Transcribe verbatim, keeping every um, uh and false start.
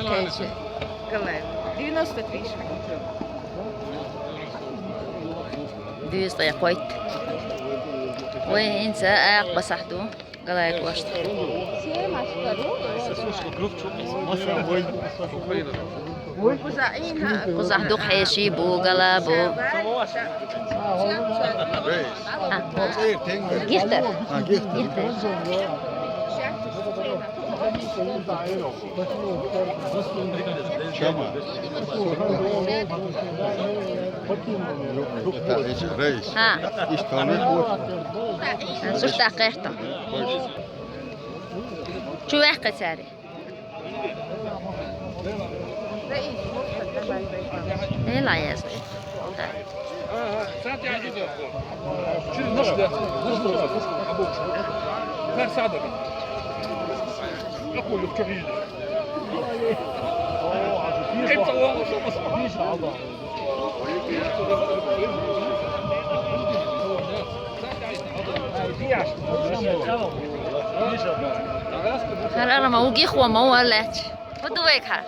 Кече. Галай. Девяносто три шаг. Дуьйцу тӀе кхойтта. Вай, хӀинца акха басахь ду. Галай кӀошта. Кхузахь дукха хьеший бу, гала бу. А, Гихтер. А, Гихтер. Гихтер. Чама. Рейс. Ха. Иштта не вот. Су тӀаккха. Чу ваьккхи цаьрга. Эл а язде. ХӀара ма угихуа ма валлаьч. ХӀу ду вайга хӀара?